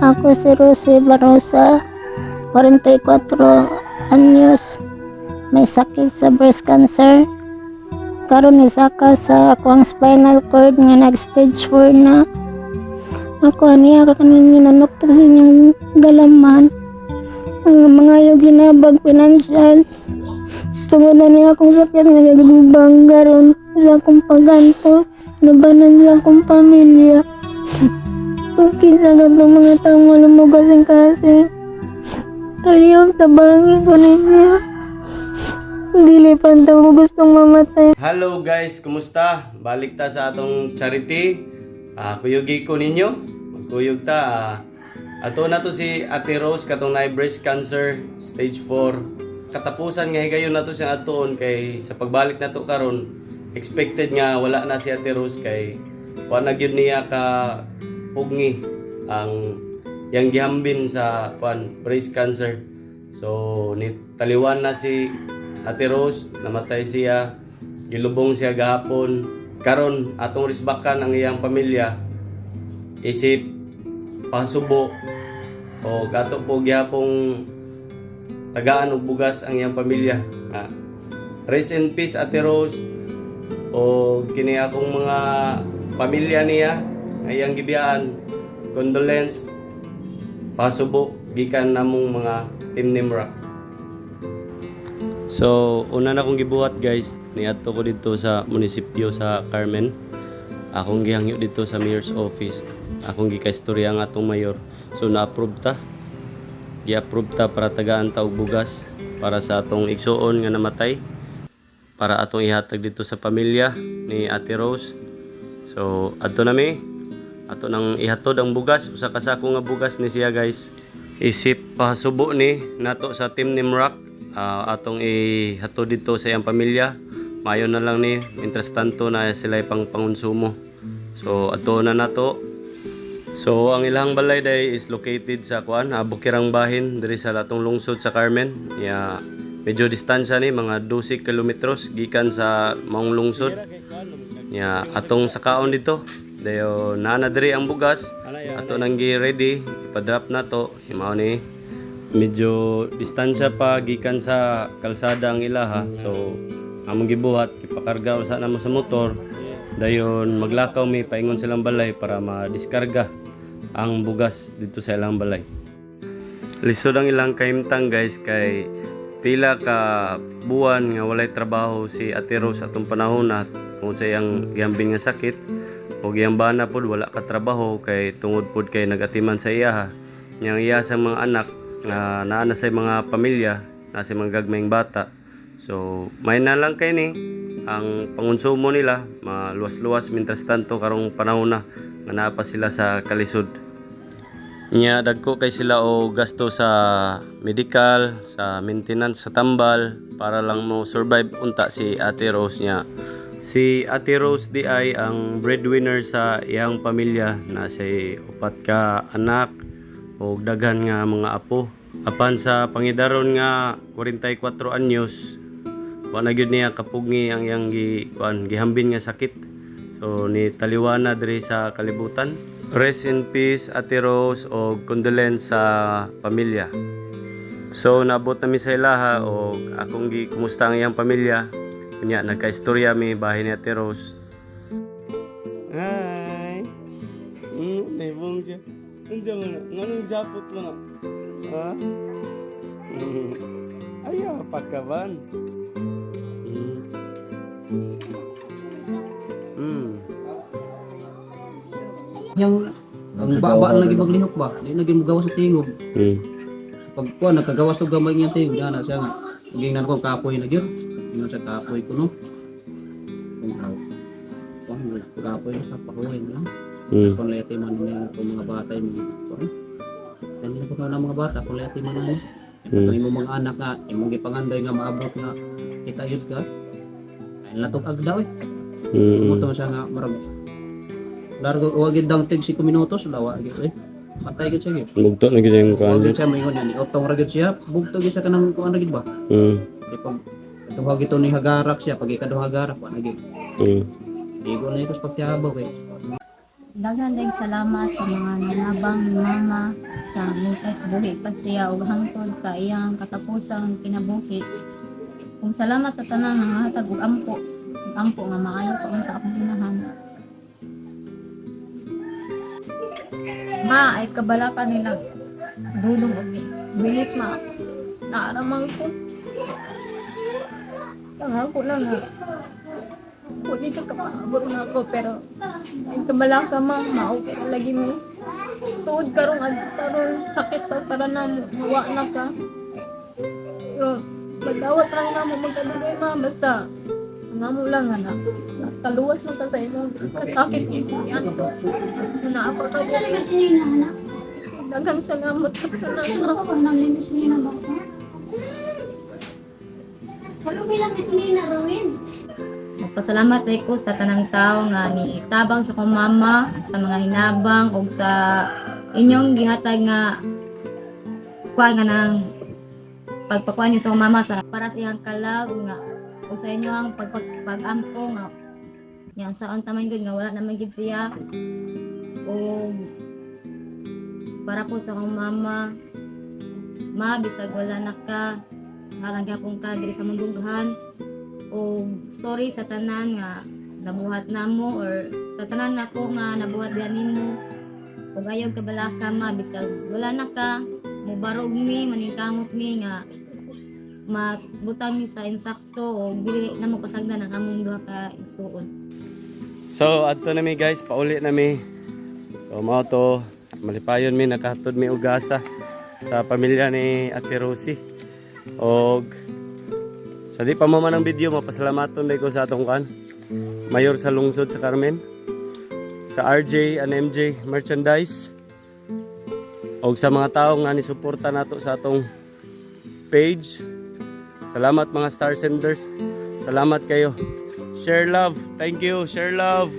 Ako si Rosie Barosa, 44 anyos. May sakit sa breast cancer. Karon nisaka sa akong spinal cord nga nag stage 4 na. Ako niya ka kaninyo nanuktok sa inyong galaman. Ang mga yung ginabag financial. Tungod na niya akong sakit nga nagubang karon sa akong paganto. Labanan sa akong pamilya. Kung kinsa ka itong mga taong malumugas ang kasi. Aliyog, tabangin ko ninyo. Dili pa ko gustong mamatay. Hello guys, kumusta? Balik ta sa atong charity. Kuyugi ko ninyo. Magkuyog ta. Ato na to si Ate Rose katong naay breast cancer stage 4. Katapusan nga higayon na to siyang atuon kay sa pagbalik na to karon, expected nga wala na si Ate Rose kay wa na gyud niya ka pugni ang yang gihambin sa kuan, breast cancer. So ni taliwan na si Ate Rose, namatay siya, gilubong siya gahapon. Karon atong risbakan ang iyang pamilya isip pasubo o ato po gihapong tagaan og bugas ang iyang pamilya. Rest in peace, Ate Rose, o kini akong mga pamilya niya nga iyang gibiyaan, condolence, pasubo gikan namong mga Team Nimrock. So, una na akong gibuhat guys, niadto ko dito sa munisipyo sa Carmen. Akong gihangyo dito sa mayor's office. Akong gikaistorya ang atong mayor. So, na-approve ta. Gi-approve ta para tagaan ta og bugas para sa atong igsuon nga namatay. Para atong ihatag dito sa pamilya ni Ate Rose. So, adto na mi. Ato nang ihatod ang bugas, usa ka sako nga bugas ni siya guys. Isip pasubo ni nato sa Team Nimrock. Atong ihatod dito sa iyang pamilya. Mayo na lang ni mientras tanto na sila pang pangonsumo. So ato na nato. So ang ilang balay day is located sa kuan, Bukirang Bahin, diri sa latong lungsod sa Carmen. Ya, medyo distansya ni mga 12 kilometros gikan sa maong lungsod. Ya, atong sakaon dito. Dayo naa na diri ang bugas. Ato nang gi-ready, ipa-drop na to. Mao ni medyo distansya pa gikan sa kalsada ang ilaha. So among gibuhat, ipakarga usa namo sa motor. Dayon maglakaw mi paingon silang balay para madiskarga ang bugas dito sa ilang balay. Lisod ang ilang kahimtang guys kay pila ka buwan nga walay trabaho si Ate Rose atong panahon na tungod sa iyang gihambin nga sakit o iyang bana pod wala ka trabaho kay tungod pod kay nagatiman sa iya. Niyang iya sa mga anak nga naa na sa mga pamilya na sa mga gagmayng bata. So may na lang kay ni ang pangonsumo nila, maluwas-luwas mientras tanto karong panahon na nga naa pa sila sa kalisod. Nya dagko kay sila og gasto sa medical, sa maintenance sa tambal para lang mo survive unta si Ate Rose niya. Si Ate Rose di ay ang breadwinner sa iyang pamilya na say upat ka anak o daghan nga mga apo. Apan sa pangidaron nga 44 anyos, wa na gyud niya kapugngi ang iyang gi, kuan, gihambin nga sakit. So ni taliwana diri sa kalibutan. Rest in peace, Ate Rose, o condolence sa pamilya. So naabot nami sa ilaha o akong gi kumusta ang iyang pamilya. Kunya nagkaistorya mi bahin ni Ate Rose. Hi. Naibong siya. Unsa man na? Nganong sapot mo na? Ha? Ayaw, pagkaban. Yang ang baba na lagi maglihok ba? Di lagi mo gawas sa tingog. Pag kuan nagkagawas to gamay niya tingog dana siya nga. Gingnan ko kapoy na gyud. Ingon sa kapoy ko no. Kung how. Kuan kapoy na pakuhin na. Kung leti man ni itong mga bata yung kuan. Kani ko na mga bata kung leti man ni. Kung imong mga anak nga imong gipangandoy nga maabot nga kita yun ka. Ay latok agdaw eh. Muto siya nga murag largo wa gid dang tig 5 minutos lawa gid eh. Patay gid siya gid. Bugto na gyud yung Wa gid siya moingon ni utong ra gid siya, bugto gid siya kanang kuan ra gid ba. Di pag duha gito ni hagarak siya, pag ikaduha hagarak wa na gid. Igo na ito sa pagtiabaw kay. Daghan dayong salamat sa mga nanabang ni Mama sa mientras buhi pa siya ug hangtod sa iyang katapusang kinabuhi. Ug salamat sa tanang nangahatag og ampo, ug ampo nga maayo pa unta akong inahan. Ma, ay kabala ka nila dulong og bilit, ma. Naaramang ko. Pangako lang nga. Pwede ka kapaabot na ako pero ay kabala ka, ma, ma-okay na lagi mi. Tuod karong karon sakit pa para na mo, mawa na ka. Pero magdawat ra na mo magkaduloy, ma, basta ang amo lang nga na kaluwas na ka sa imong kasakit ni antos. Na ako ka. Daghang salamat sa tanan, ma. Magpasalamat kay ko sa tanang tao nga nitabang sa akong mama, sa mga hinabang ug sa inyong gihatag nga kuan nga nang pagpakuan niyo sa akong mama sa para sa iyang kalag ug nga ug sa inyong pag-ampo nga nya sa unta man gud nga wala naman gid siya ug para po sa akong mama. Ma, bisag wala na ka, halang gyapon ka diri sa mundughan. O sorry sa tanan nga nabuhat namo or sa tanan nako nga nabuhat diha nimo. Ug ayaw kabalaka, ma, bisag wala na ka, mubarog mi, maningkamot mi nga magbutang mi sa insakto o dili na mo pasagdan ang among duha ka igsuon. So adto na mi, guys, pauli na mi. So mao to, malipayon mi nakahatod mi og gasa sa pamilya ni Ate Rosie. Og sa di pa mo man ang video, mapasalamaton day ko sa atong kan mayor sa lungsod sa Carmen, sa RJ and MJ Merchandise, og sa mga tao nga nisuporta nato sa atong page. Salamat, mga star senders. Salamat kayo. Share love. Thank you. Share love.